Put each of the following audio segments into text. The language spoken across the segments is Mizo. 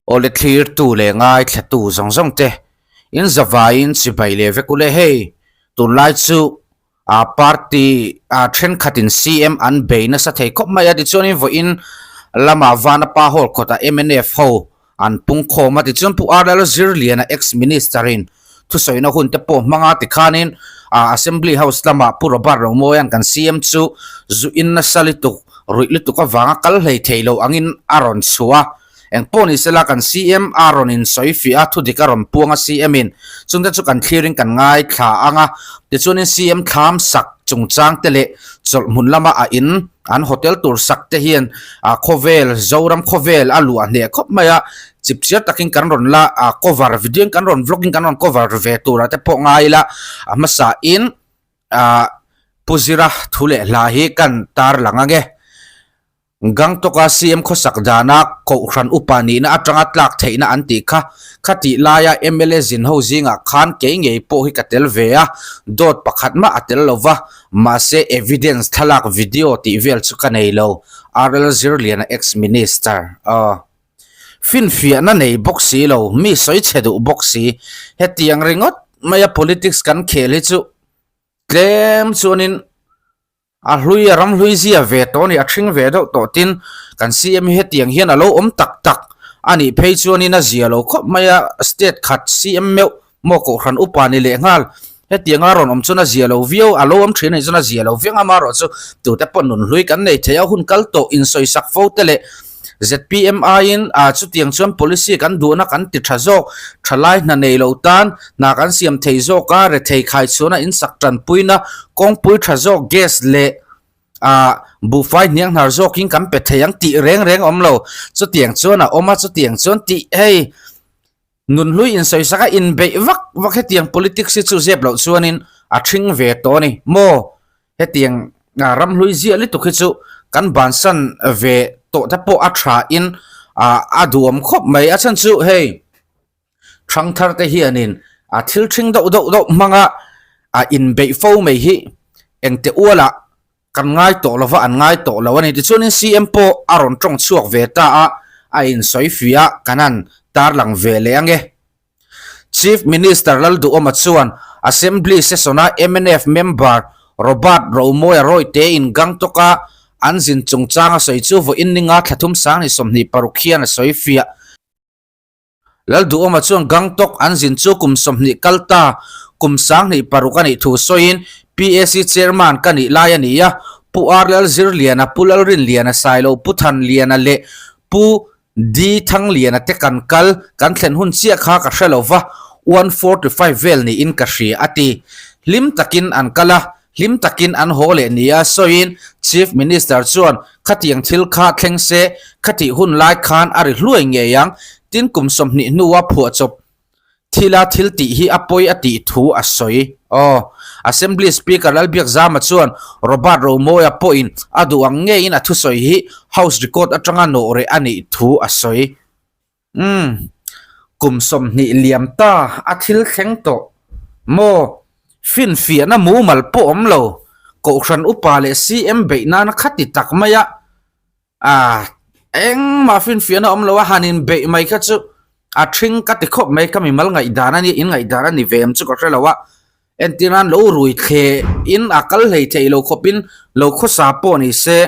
Awle thlirtu leh ngaithlatu zawng zawng te in zavaiin chibai leh vek ule hei tunlai chu ah party ah thenkhatin CM an bei nasa thei khawp mai a tichuanin vawiin lamah Vanapa hall kawtah mnf ho an pung khawm a tichuan Pu R Lal Zirliana ex minister in thusawina hun te pawh hmanga tikhanin ah Assembly House lamah Pu Robert Romawia'n kan CM chu zu in nasa lutuk ruih lutuk avanga kal hlei thei lo angin a rawn chhuah a. Eng pawh ni sela kan CM a rawn in sawi fiah a, thudik a rawn puang a CM in chungte chu kan thlirin kan ngaithla ang a, tichuanin CM thlam sak chungchang te leh chawlh hmun lama a in an hotel tur sak te hian a khawvel Zoram khawvel a luah hneh khawp mai a, chipchiar takin kan rawn la a cover video in kan rawn vlog in kan rawn cover ve turah te pawh ngai ila a hmasa in ah Pu Zira thu leh hla hi kan tarlang ang e. Gangtok-a CM khawsak dana Kohhran upa nihna atanga tlak theihna an tih kha. Khatih laia mla zin ho zingah khan kei ngei pawh hi ka tel ve a, dawt pakhat mah a tel lo va, mahse evidence thlalak video tih vel chu ka nei lo, RL Zirliana ex-minister. Aw. Finfiahna nei bawk si lo, mi sawi chhe duh bawk si. Hetiang ringawt maia politics kan khel hi chu tlem chuanin A hlui a ram hlui zia ve tawh a ni, a thring ve deuh tawh tin kan CM hi hetiang hian a lo awm tak tak a nih phei chuanin a zia lo khawp mai a, state khat CM meuh maw kohhran upa ni leh nghal hetianga a rawn awm chuan a zia lo viau, a lo awm thin a nih chuan a zia lo viau ang amaherawhchu tute pawh nun hlui kan nei thei a, hun kal tawh insawisak fo te leh Zpm aiin ah chutiang chuan policy kan duhna kan ti tha zawk, thalai hna nei lo tan hna kan siam thei zawk a, rethei khai chhuahna insak tanpuina kawngpui tha zawk gas leh ah buhfai hniang hnar zawkin kan pe thei ang tih reng reng awm lo. Chutiang chuan a awm a, chutiang chuan tih hei nunhlui insawisak a inbeih vak vak hetiang politics hi chu zep loh chuanin a thring ve tawh a ni maw? Hetiang ramhlui ziah lutuk hi chu kan bansan ve tawh te pawh a tha in a duhawm khawp mai. A chhan chu hei thangthar te hianin a thil thing deuh deuh deuh hmanga a inbeih fo mai hi engte ualah kan ngai tawh lova an ngai tawh lo a ni. Tichuanin CM pawh a rawn tawng chhuak ve ta a, a insawi fiah a, kan han tarlang ve leh ange. Chief Minister Lalduhoma chuan Assembly Session-a mnf member Robert Romawia Rawite-in Gangtok-a an zin chungchang a sawi chu vawiin ninga thla thum sang ni 26 hian a sawi fiah. Lalduhoma chuan Gangtok an zin chu kum 20 kal ta kum 26 a nih thu sawiin PAC Chairman ka nih lai a ni a, Pu R Lalzirliana, Pu Lalrinliana Sailo, Pu Thanliana leh Pu Di Thangliana te kan kal, kan thlen hun chiah kha ka hre lo va, 1:45 vel niin ka hria a ti. Hlim takin an kal a, hlim takin an haw leh nia sawiin Chief Minister chuan khatiang thil kha thleng se, khatih hun lai khan a ri hluai ngei ang, tin kum 20 hnua phuahchawp Thila thil tih hi a pawi a tih thu a sawi. Aw. Assembly Speaker Lalbiakzama chuan Robert Romawia pawhin a duh ang ngeiin a thusawi hi House record atanga nawh reh a nih thu a sawi. Umm. Kum 20 liam ta a thil thleng tawh maw? Finfiahna mumal pawh awm lo. Kohhran upa leh CM beih nana khati tak maia A engmah finfiahna awm lo a, han inbeih mai kha chu a thing ka ti khawp mai, ka mimal ngaihdan a ni, in ngaihdan a ni ve em chu ka hre lo a, entir nan lo rui thle in a kal hlei theih lo khawp in lo khawsa pawh ni se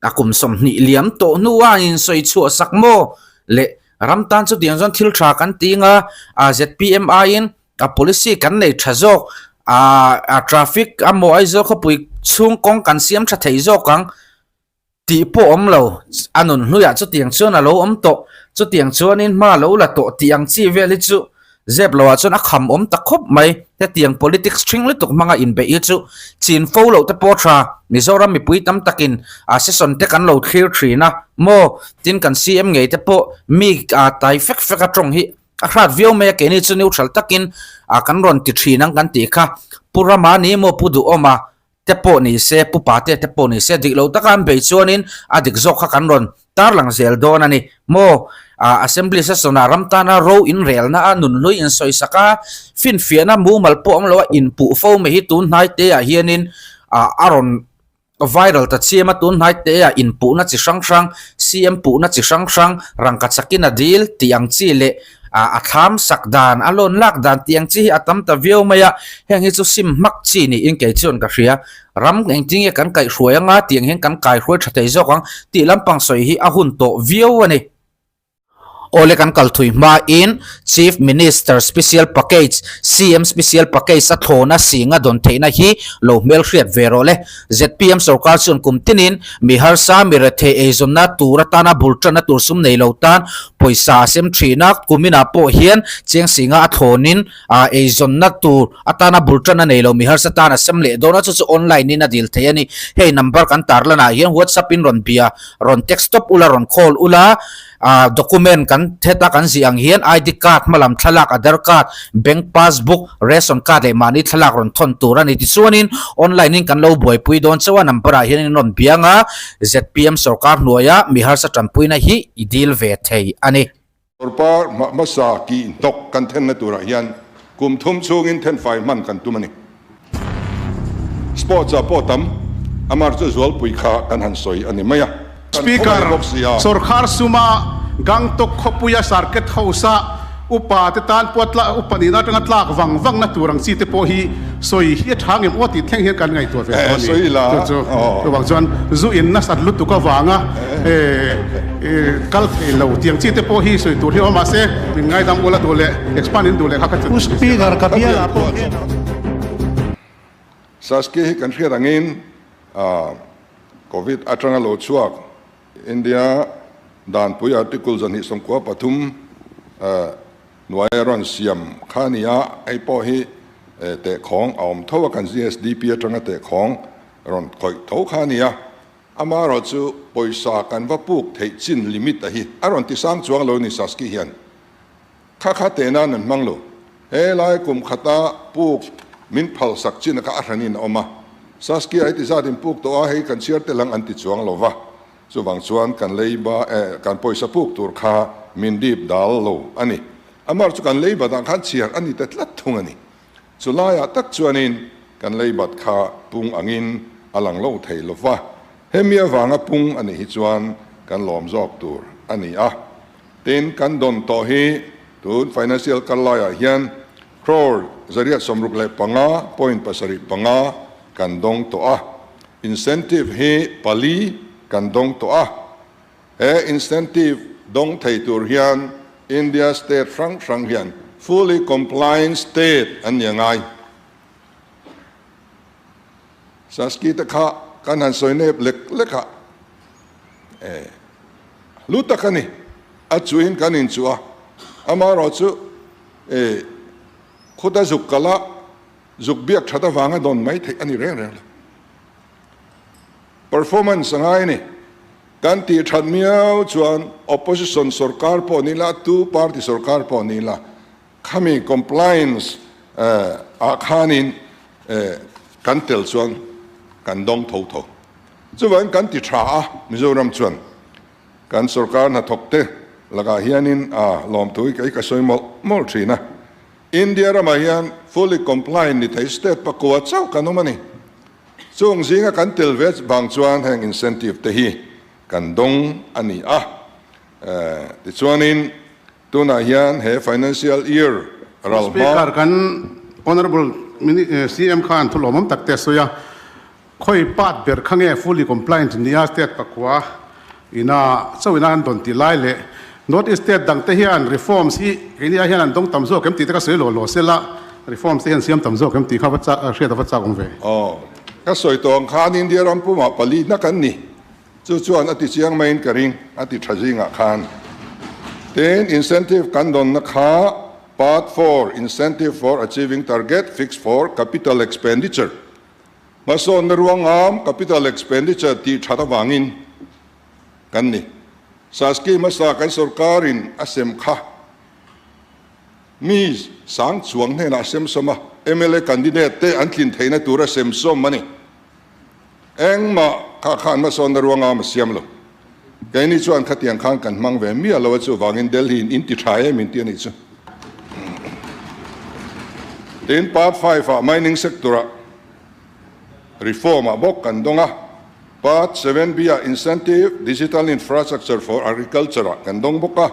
a kum 20 liam tawh hnu a han insawi chhuah sak maw le ram tan chutiang chuan thil tha kan ti anga a zpm aiin a policy kan nei tha zawk a traffic amaw Aizawl khawpui chhung kawng kan siam tha thei zawk ang. Tih pawh awm lo, a nun hluiah chutiang chuan a lo awm tawh, chutiang chuanin hma a lo la tawh tih ang chi vel hi chu zep loah chuan a kham awm ta khawp mai. Hetiang politics thring lutuk hmanga inbeih hi chu chin fo loh te pawh tha, Mizoram mipui tam takin a session te kan lo thlir thin a maw? Tin kan CM ngei te pawh mi a tai fek fek a tawng hi a hrat viau mai a, keini chu neutral takin a kan rawn ti thin ang kan tih kha Pu Rama ni maw Pu Duhawma te pawh ni se, pu pate te pawh ni se, dik lo taka an bei chuanin a dik zawk kha kan rawn tarlang zel dawn a ni. Maw Assembly session ah ram tana ro inrelna a nunhlui insawisak a, finfiahna mumal pawh awm lo a inpuh fo mai hi tun hnai te ah hianin a rawn Viral ta chiam a tun hnai te ah inpuhna chi hrang hrang, CM puhna chi hrang hrang, rangka chakin a dil tih ang chi leh a thlam sak dan, a lawn lak dan tih ang chi hi a tam ta viau mai a, heng hi chu sim hmak chi niin kei chuan ka hria. Ram engtin nge kan kaihhruai anga tih ang hian kan kaihruai tha thei zawk ang tih lampang sawi hi a hun tawh viau a ni. Awle kan kal thui hmain Chief Minister Special Package, CM Special Package a thlawna singa dawn theihna hi lo hmelhriat ve rawh le. Zpm sorkar chuan kum tinin mi harsa, mi rethei eizawnna tur atana bul tanna tur sum nei lo tan pawisa a sem thin a, kuminah pawh hian cheng singa a thlawnin eizawnna tur atana bul tanna nei lo mi harsa tan a sem leh dawn a, chu chu online in a dil thei a ni. Hei number kan tarlanah hian WhatsApp in rawn bia, rawn text tawp ula, rawn call ula. Ah document kan heta kan zih ang hian ID card hmalam thlalak Aadhar card, bank passbook, ration card leh mahni thlalak rawn thawn tur a ni. Tichuanin online in kan lo buaipui dawn chauh a number ah hian in rawn biang a, zpm sorkar hnuaia mi harsa tanpuina hi i dil ve thei a ni. Sorkar hmasa kih hnawk kan thenna turah hian kum thum chhungin thenfai hman kan tum a ni. Sports ah pawh tam, amar chu zualpui kha kan han sawi a ni mai a. Kan Speaker, khawngaih bawk si a. Sorkar suma Gangtok khawpuia Circuit House-a upa te tan pawh tla upa nihna atanga tlak vang vang na tur ang chi te pawh hi sawi hi a tha ngem aw tih thleng hian kan ngaihtuah ve tawh a ni. Sawi la. Chu chu chuvang chuan zu in nasat lutuk avanga kal thei lo tih ang chi te pawh hi sawi tur hi awm mahse min ngaidam ula duh leh expand in duh leh kha ka Pu Speaker, ka bialah pawh hian. Saski hi kan hriat angin Covid atanga lo chhuak India danpui Article 293 hnuaia rawn siam kha a ni a, hei pawh hi tehkhawng a awm tho a, kan GSDP atanga tehkhawng rawn khawih tho kha a ni a, amaherawhchu pawisa kan va puk theih chin limit a hi a rawn ti sang chuang lo ni Saski hian. Kha kha teh nan an hmang lo. He lai kum khata puk min phal sak chin kha a hranin a awm a. Saskia heti zat in puk tawh a, hei kan chhiar tel ang an ti chuang lo va. Chuvang chuan kan leiba eh kan pawisa puk tur kha min dip dal lo a ni. Amar chu kan leibat ah khan chhiar a ni ta tlat thung a ni. Chu laiah tak chuanin kan leibat kha pung angin a lang lo thei lo va. Hemi avanga pung a nih hi chuan kan lawm zawk tur a ni a. Tin, kan dawn tawh hi tun financial kal laiah hian crore 165 point 75 kan dawng tawh a, incentive hi pali kan dawng tawh a. He incentive dawng thei tur hian India state hrang hrang hian fully compliant state an ni a ngai. Saski te kha kan han sawi nep lek lek a, e hlu tak a ni. A chuhin kan inchuh a, amaherawh chu e khuta zuk kal a, zuk biak that avanga dawn mai theih a ni reng reng lo. Performance a ngai a ni. Kan tih that miau chuan opposition sorkar pawh ni la, tu party sorkar pawh ni la, Khami compliance ah khanin kan tel chuan kan dawng tho tho. Chuvangin kan ti tha a, Mizoram chuan kan sorkar hnathawk te lakah hianin lawmthu hi kei ka sawi mawlh mawlh thin a. India ramah hian fully compliant ni thei state pakua chauh kan awm a ni. Chung zinga kan tel ve vang chuan heng incentive te hi kan dawng a ni a. Tichuanin Tunah hian he financial year ral hma. Speaker, kan Honourable CM khan thu lawmawm tak te a sawi a, khawi part ber kha nge fully compliant nia state pakua ina chauh ina an dawn tih lai leh North East state dang te hian reforms hi keini ai hian an dawng tam zawk em tih te ka sawi lo lo sela, reforms te hian siam tam zawk em tih kha va chak hriat a va chak awm ve. Aw, ka sawi tawh ang khan India ram pumah pali na kan ni. Chu chuan a ti chiang maiin ka ring, a ti tha zingah khan. Tin, incentive kan dawnna kha Part 4, Incentive for Achieving Target Fixed for Capital Expenditure, hmasawnna ruangam capital expenditure tih that avangin kan ni. Saski hmasa kan sorkarin a sem kha mi sang chuang hnenah a sem sawm a, mla candidate te an tlin theihna tura sem sawm a ni. Engmah kha khan hmasawnna ruangam a siam lo. Keini chuan khatiang khan kan hmang ve miah lo a, chuvangin Delhi in in ti tha em in ti a nih chu. Tin, Part 5 ah mining sector ah reform ah bawk kan dawng a. Part 7B ah Incentive Digital Infrastructure for Agriculture ah kan dawng bawk a.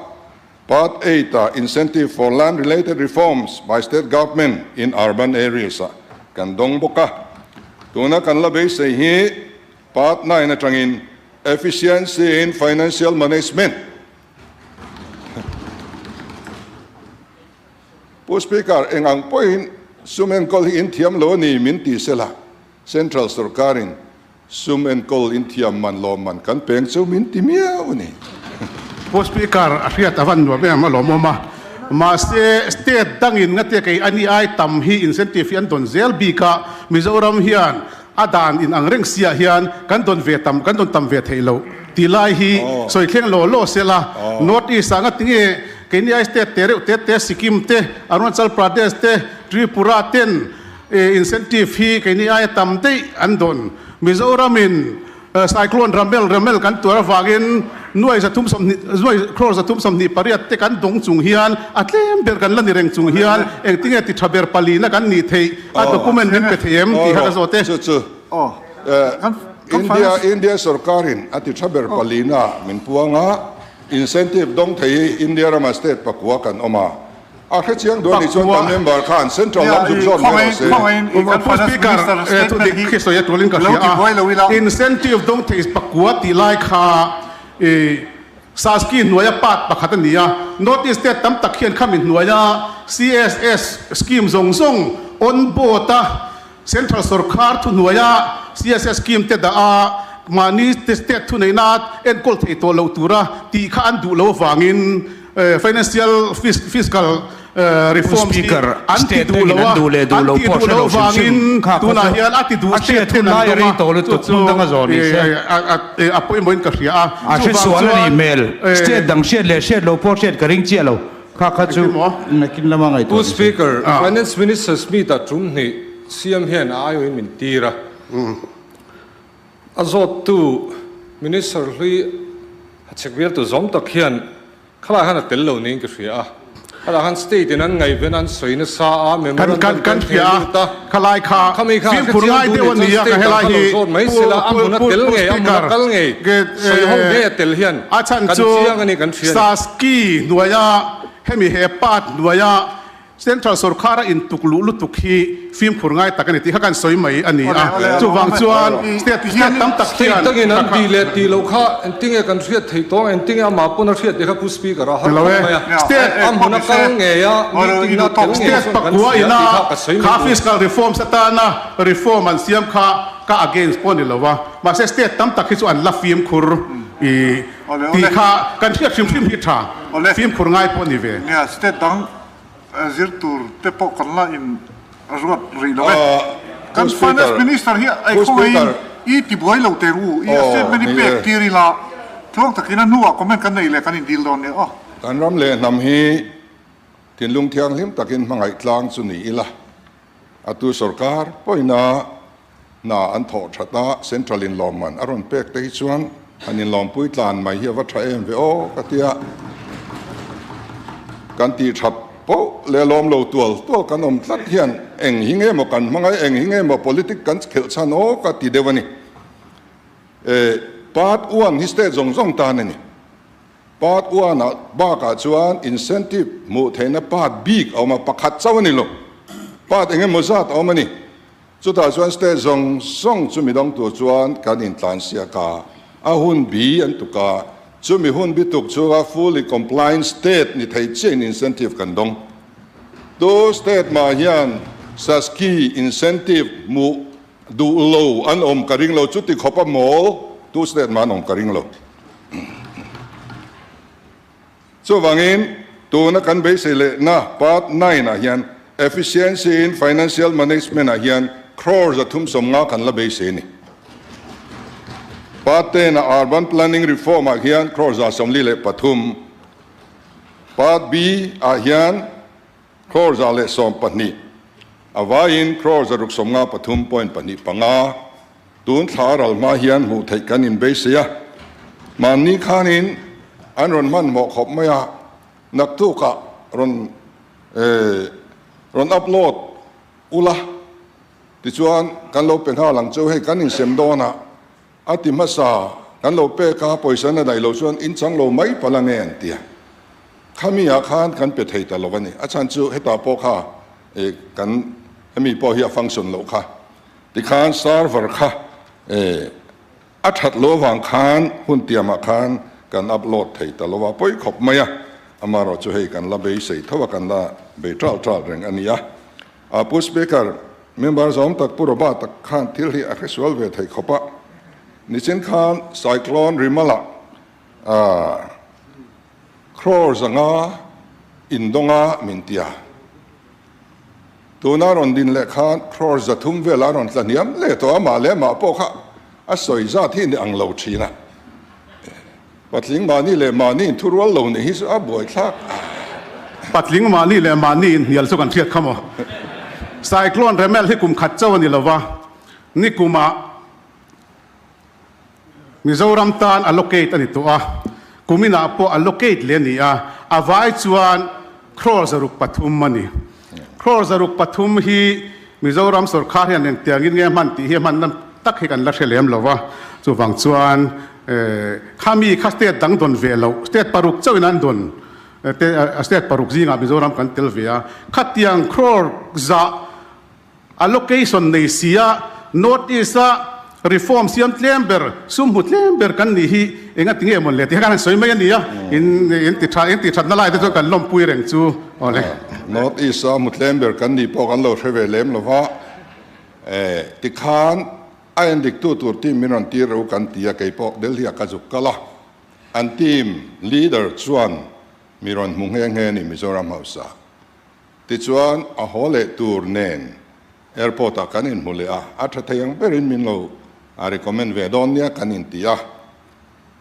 Part 8 ah Incentive for Land Related Reforms by State Government in Urban Areas ah kan dawng bawk a. Tuna kan la beisei hi Part 9 atangin Efficiency in Financial Management. Pu Speaker, eng ang pawhin sum enkawl hi in thiam lo a ni min ti sela, Central sorkarin sum enkawl in thiam man lawm man kan peng chu min ti miau a ni. Pu Speaker, a hriat a van nuam em a lawmawm a, mahse state dangin ngatia kei a ni ai tam hi incentive hi an dawn zel bik a, Mizoram hian a dan in ang reng siah hian kan dawn ve tam kan dawn tam ve theih loh tih lai hi sawi thleng law law sela, North East ah ngatinge keini ai state te reuh te te Sikkim te, Arunachal Pradesh te, Tripura ten incentive hi keini aia tam daih an dawn. Mizoram in Cyclone Ramel Ramel kan tuar avangin nuai 320 nuai crore 328 te kan dawng chung hian a tlem ber kan la ni reng chung hian engtinge ti tha ber palina kan nih theih a document min pe thei em tih kha ka zawt e. Chu chu India India sorkarin a ti tha ber palina min puang a, incentive dawng thei hi India rama state pakua kan awm a. A hre chiang duh a nih chuan kan member khan central lam zuk zawt mai rawh se. Pu Speaker, thu dik khi sawi a tulin ka hria a, incentive dawng thei pakua tih lai kha Saski hnuaia part pakhat a ni a, North East state tam tak hian khami hnuaia CSS scheme zawng zawng on board a Central sorkar thuhnuaia CSS scheme te dah a mahni state thuneihna enkawl thei tawh loh tura tih kha an duh lo avangin Financial fiscal reforms hi an ti duh lo a, an tih duh loh avangin tunah hian a ti duh state ten an dawng a, chu chu a pawimawhin ka hria a. A hresual a nih hmel. State dang hriat leh hriat lo pawh hriat ka ring chiah lo. Kha kha chu nakin lama ngaihtuah Pu Speaker, Finance Minister Smith-a tum hnih siam hian a aiawhin min tir a. A zawttu Minister hlui a chhek vialtu zawm tak hian Khalai khan a tel lo niin ka hria a, khalai khan state in an ngaihven a, an sawi nasa a, memorandum te an theh lut a, khami kha a hrechiang duh nih chuan state ah kha lo zawt mai sela, a hmun a tel ngei, a hmun a kal ngei, sawi ho ngei a tel hian kan chiang a ni kan hria a ni. Saski hnuaia hemi he part hnuaia Central sorkar a intuk luh lutuk hi fimkhur ngai tak a ni tih kha kan sawi mai a ni a. Chuvang chuan state state tam tak hian State dangin an tih leh tih loh kha engtinge kan hriat theih tawng, engtinge amah pawn a hriat tih kha Pu Speaker a har khawp mai a. State A hmun a kal ngei a, meeting na tel ngei State chuan kan pakua hria ina tih kha ka sawi mai kha duh. fiscal reforms atana reform an siam kha ka against pawh a ni lo a. Mahse state tam tak hi chu an la fimkhur i Tih kha kan hriat hrim hrim hi tha, fimkhur ngai pawh a ni ve. Nia, state dang zir tur te pawh kan la in ruat rih lo e. Kan Finance Minister hi ei khawngaihin i ti buai lo teh u, i a statement hi pek tir ila, tluang takin a hnuah comment kan nei leh kan in dil dawn nia aw. Kan ram leh hnam hi thinlung thianghlim takin hmangaih tlang chu ni ila, a tu sorkar pawhin a Hna an thawh that a, Central in lawmman a rawn pek te hi chuan han inlawmpui tlan mai hi a va tha em ve aw ka ti a. Kan tih that poh leh lawm lo tual tual kan awm tlat hian eng hi nge maw kan hmang a, eng hi nge maw politic kan khelh chhan aw ka ti deuh a ni. E, part one hi state zawng zawng tan a ni. Part one ah bakah chuan incentive hmuh theihna part bik a awm a, pakhat chauh a ni lo. Part eng emaw zat a awm a ni. Chutah chuan state zawng zawng chu midang tur chuan kan intlansiak a, a hun bi an tuk a, chumi hun bi tuk chunga fully compliant state ni thei chiahin incentive kan dawng. Tu state mah hian SASCI incentive hmuh duh lo an awm ka ring lo, chuti khawp a mawl tu state mah an awm ka ring lo. Chuvangin, tuna kan beisei lehna Part 9 ah hian Efficiency in Financial Management ah hian crore 350 kan la beisei a ni. Part 10 ah Urban Planning Reform ah hian crore 143, Part B ah hian crore 112, a vaiin crore 653.25. Tun thla ral hma hian hmuh theih kan inbeisei a, mahni khanin an rawn hmanhmawh khawp mai a, naktukah rawn rawn upload ula tichuan kan lo pe nghal ang chu, hei kan insem dawn a. A ti hmasa, kan lo pek a, pawisa na daih lo chuan in chang lo mai palh ange an ti a. Khami ah khan kan pe thei ta lo a ni. A chhan chu hetah pawh kha eh kan hemi pawh hi a function loh kha. Tikhan server kha eh a that loh avang khan hun tiamah khan kan upload thei ta lo a, pawi khawp mai a. Amaherawh chu hei kan la beisei tho a, kan la bei ṭal ṭal reng a ni a. A Pu Speaker, member zawm tak Pu Robert tak khan thil hi a hresual ve thei khawp a. Nichin khan Cyclone Rimala ah crore zanga indawnga min ti a. Tuna rawn din leh khan crore 300 vel a rawn tla hniam leh tawh a, mah leh mah pawh kha a sawi zat hi ni ang lo thin a. Patling mahni leh mahni in thurual lo nih hi chu a buaithlak. Patling mahni leh mahni in hnial chu kan hriat kha maw? Cyclone Remel hi kum khat chauh a ni lova, nikumah Mizoram tan allocate a ni tawh a, kuminah pawh allocate leh a ni a, a vai chuan crore 303 a ni. Crore 303 hi Mizoram sorkar hian engtiangin nge hman tih hi a hmanna tak hi kan la hre lem lo va, chuvang chuan khami kha state dang dawn ve loh, state paruk chauhin an dawn, state paruk zingah Mizoram kan tel ve a, khatiang crore zah Allocation nei sia North East a reform siam tlem ber, sum hmu tlem ber kan nih hi enga ti nge mawn le tih kha kan han sawi mai a nia, in in ti tha in ti thatna lai te chuan kan lawmpui reng chu aw le. North East a hmu tlem ber kan nih pawh kan lo hre ve lem lo va, tikhan a endiktu tur team min rawn tir reuh kan ti a, kei pawh Delhi ah ka zuk kal a, an team leader chuan mi rawn hmu nghe nghe a ni Mizoram House ah. Tichuan, a haw leh tur nen airport ah kan inhmu leh a, a tha thei ang berin min lo a recommend ve dawn nia kan inti a.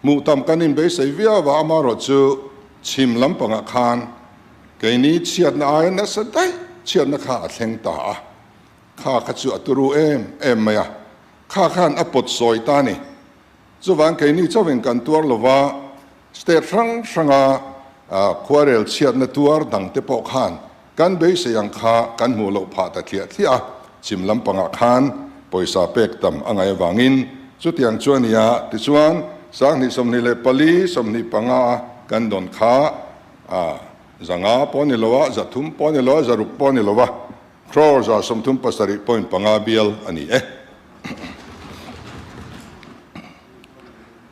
Hmuh tam kan inbeisei viau a, amaherawh chu chhim lampangah khan keini chhiatna aia nasa daih chhiatna kha a thleng ta a, kha kha chu a turu em em mai a, kha khan a pawt sawi ta a ni. Chuvang keini chauhin kan tuar lova, state hrang hranga khuarel chhiatna tuar dangte pawh khan kan beisei ang kha kan hmuh loh phah ta thliah thliah a, chhim lampangah khan pawisa pek tam a ngaih avangin chutiang chu a ni a, tichuan 2024, 25 a kan dawn kha 500 pawh a ni lo a, 300 pawh a ni lo a, 600 pawh a ni lo a, crore 137.5 bial a ni e.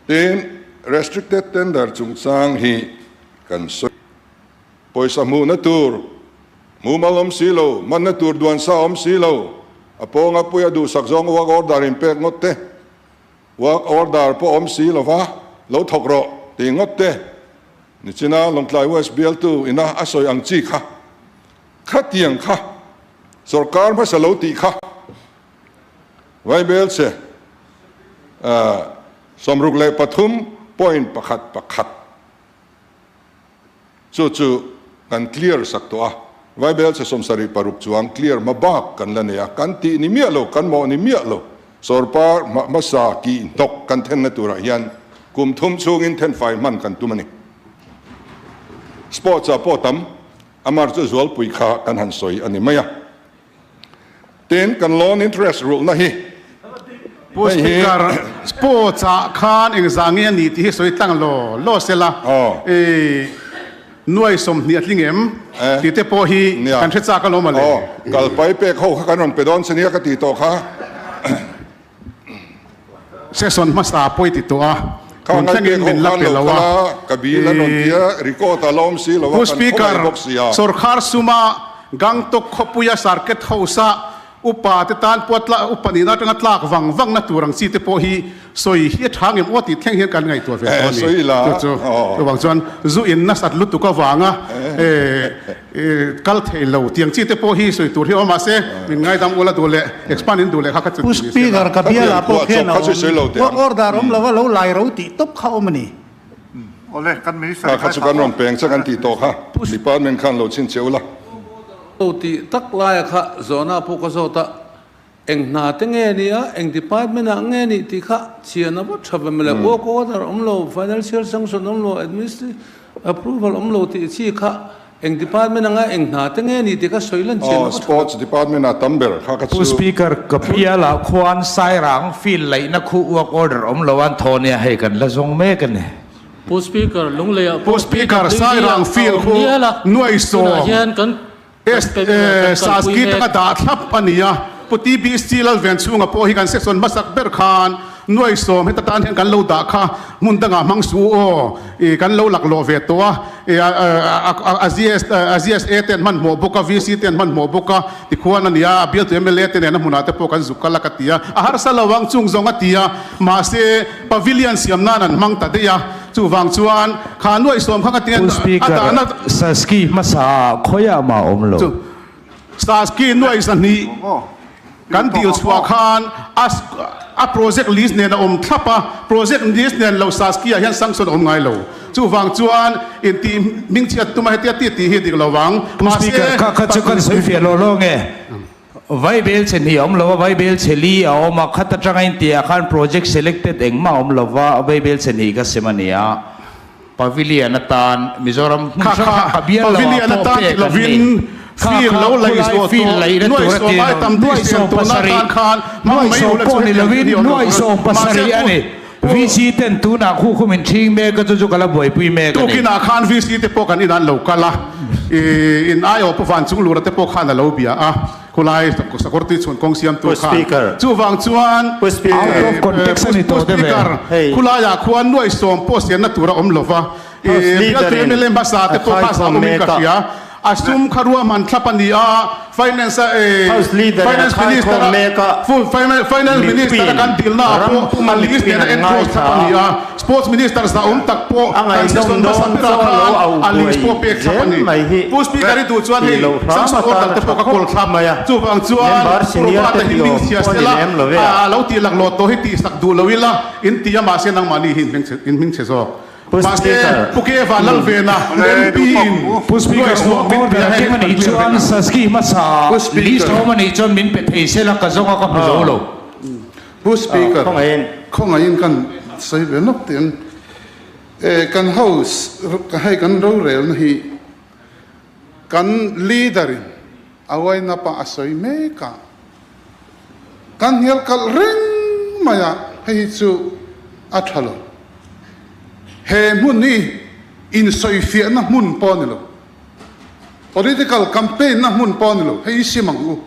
Tin, restricted tender chungchang hi kan sawi. Pawisa hmuhna tur mumal awm si lo, manna tur duan sa awm si lo, a pawnga puia duhsak zawng work order in pek ngawt te, work order pawh awm si lova lo thawk rawh tih ngawt te, nichina Lawngtlai West bialtu ina a sawi ang chi kha, khatiang kha sorkar hmasa lo tih kha. Vaibel che 63.11 chu chu kan clear sak tawh a, Vaibel che 76 chuang clear hma bak kan la nei a, kan tih ni miah lo, kan mawh ni miah lo, sawrkar hmasa kih hnawk kan thenna turah hian kum thum chhungin thenfai hman kan tum a ni. Sports ah pawh tam, amar chu zualpui kha kan han sawi a ni mai a. Tin, kan loan interest rulhna hi Pu hei hi. Speaker, sports ah khan engzah nge a nih tih hi sawi tlang law law sela, i nuai 20 a tling em tih te pawh hi kan hre chak alawm a le. Aw, kalpai pek ho kha kan rawn pe dawn che nia ka ti tawh kha. Session hmasa pawi ti tawh a, tun thlengin min la pe lo a. Pu Speaker, sorkar suma Gangtok khawpuia Circuit House-a upa te tan pawh upa nihna atanga tlak vang vangna tur ang chi te pawh hi sawi hi a tha ngem aw tih thleng hian kan ngaihtuah ve tawh a ni. Chu chu chuvang chuan zu in nasat lutuk avanga Kal thei lo tiang chi te pawh hi sawi tur hi awm mahse min ngaidam ula duh leh expand in duh leh kha kha chu Pu Speaker ka bial ah pawh khian a awm. Work order awm lova lo lai ro tih tawp kha awm a ni. Awle kan minister Kha kha chu kan rawn peng che kan tih tawh kha department khan lo chhin che ula. Lo tih tak laia kha zawhna pawh ka zawt a, eng hna te nge ni a, eng department ah nge nih tih kha chian a va tha ve mawle. Work order awm lo, financial sanction awm lo, administrative approval awm lo tih chi kha. Eng department anga eng hna te nge ni tih kha sawi lan chian a va tha lo. Sports department ah tam ber kha ka Pu chu. Speaker, ka pialah khuan Sairang field laihna khu work order awm lo an thaw nia hei kan la zawng mek a ni. Pu Speaker, Lungleiah Pu pawh Speaker, PWD ah Sairang a field awm khu nial a, nuai tunah sawm hian kan kan pe kan kalpui Saski mek. taka dah thlap a ni a, Pu TBC Lalvenchhunga pawh hi kan section hmasak ber khan nuai sawm heta tan hian kan lo dah kha hmun dangah hmang suh u aw, i kan lo laklawh ve tawh a, i a GSA te an hmanhmawh bawk a, VC te an hmanhmawh bawk a, tikhuan a ni a, a bialtu mla te nena hmunah te pawh kan zuk kal a ka ti a, a harsa lo ang chung zawng a ti a, mahse pavilion siam nan an hmang ta daih a, chuvang chuan kha nuai sawm kha ka ti Pu a Speaker, dahna Saski hmasa ah khawiah mah awm lo. Chu Saski nuai zahnih kan dil chhuah khan a a project list nen a awm thlap a, project list nen lo Saski ah hian sanction a awm ngai lo. Chuvang chuan intih hmingchhiat tuma hetia ti tih hi dik lo vang. Pu Mahse Speaker, kha kha chu kan sawi fiah lawh lawng e. Vaibel chhe hnih a awm lo a, vaibel chhe li a awm a, khat atanga intiah khan project selected engmah a awm lo va, vaibel chhe hnih ka sem a ni a. Pavilion atan Mizoram hmun Kha hrang kha hrang ka bial lo ah Pavilion pawh atan pek ti an ni. lovin Kha field kha lo laih khulai zawh field tawh laihna nuai tur a sawm ti ai lo. tam tih Nuai siam sawm tuna pasarih, tan khan hmang nuai mai sawm ula pawh chu ni hetiang lovin hi awm lo nuai tur. sawm Mahse pasarih a pu ni. pu VC ten tunah khu khu min ṭhing mek a, chu chu ka la buaipui mek a ni. Tukinah khan VC te pawh kan inah an lo kal a, ih in aiawh pu Van Chunglura te pawh khan a lo bia a. Khulai sakawr tui chhun kawng siamtu Pu khan Speaker. chuvang chuan Pu Speaker. Out of context a ni Pu tawh deuh e. Speaker Hei. khulaiah khuan nuai sawm pawh sianna tur a awm lova House bialtu Leader in mla hmasa te a pawh kha khaikhawm zah awmin mek ka a. hria a sum kha ruahman thlap a ni a finance a House Leader in a finance minister khaikhawm a mek a. finance minister a Mipuiin kan dilna ah ram pawh puma a list mipuiin nen a an enclose thlap a ni ngaithla a sports minister zah awm tak pawh a kan ngaihnawm section hmasa dawn berah chaw khan lo au a list buai pawh pek thlap a zel ni mai hi Pu Speaker i duh chuan tih hei loh hram sanction atan order a te tha pawh ka khawp kawl thlap mai a chuvang chuan member senior Robert te a hi tih hming awm chhia pawh a ni sela lem lo ve a. a lo tih laklawh tawh hi tih sak duh lo ila in ti a mahse nangmahni hi in hming chhe zawk Pu mahse Speaker Pu Keva Lalvena Awle MP duh tawk in u. Pu Speaker, nuai sawm work min order pe a a hei keng a kan nih clear chuan vek ang. Saski hmasa Pu list Speaker. awm a nih chuan min pe thei sela ka zawng a ka hmu zo lo. Pu Speaker, Khawngaihin. khawngaihin kan sawi ve nawk tih ang. E, kan House, hei kan rorelna hi kan Leader in a uaina pah a sawi mek a, kan hnial kalh reng mai a, hei hi chu a tha lo. He hmun hi insawifiahna hmun pawh a ni lo, political campaign na hmun pawh a ni lo, hei hi sim ang u.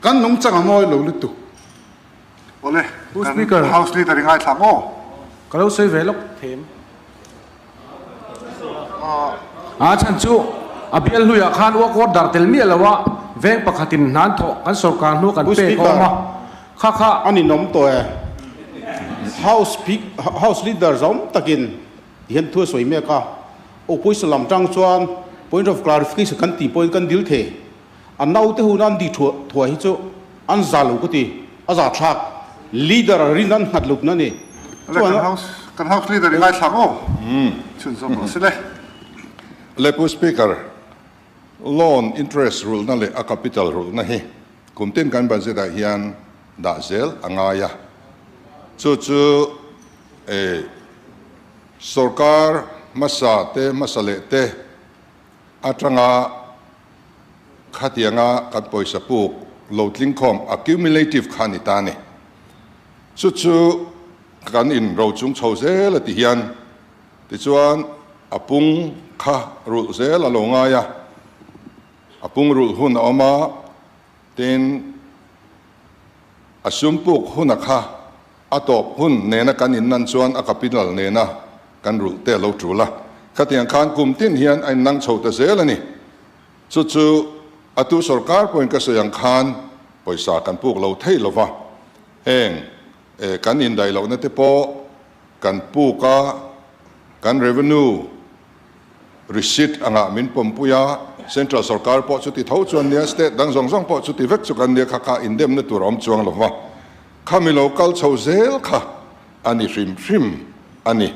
Kan nungchang a mawi lo lutuk. Awle, Pu kan Speaker. House Leader i ngaithla ang aw. Ka lo sawi ve lawk them. A chhan chu a bial hluiah khan work order tel miah lo a, veng pakhatin hnan thawh kan sorkar hnu kan Pu pek a Speaker, awm a, kha kha. A ninawm tawh e. House House Leader zawm takin tihian thu a sawi mek a, Opposition lam tang chuan point of clarification kan tih pawhin kan dil thei. A naute hun an di thuai hi chu an za lo ka ti, a za thlak. Leader rin an nghat lutna a ni. Chuan kan house kan house leader i ngaithla ang aw. Chhunzawm rawh se le. Le Pu Speaker, loan interest rulhna leh a capital rulhna hi kum tin kan budget ah hian dah zel a ngai a. Chu chu sorkar hmasa te hmasa leh te atanga Khatianga kan pawisa puk lo tlingkhawm accumulative kha ni ta ni. Chu chu kan in ro chung chho zel a ti hian tichuan a pung kha rulh zel a lo ngai a, a pung rulh hun a awm a, tin a sum puk huna kha a tawp hun nena kan in nan chuan a capital nena kan rulh te a lo tul a. Khatiang khan kum tin hian a innang chho ta zel a ni. Chu chu a tu sorkar pawhin ka sawi ang khan pawisa kan puk lo thei lo va, heng kan indaih lohna te pawh kan puk a, kan revenue receipt angah min pawmpui a, central sorkar pawh chuti tho chuan nia, state dang zawng zawng pawh chuti vek chu kan nia kha kha indemna tur a awm chuang lo va, khami lo kal chho zel kha a ni hrim hrim a ni.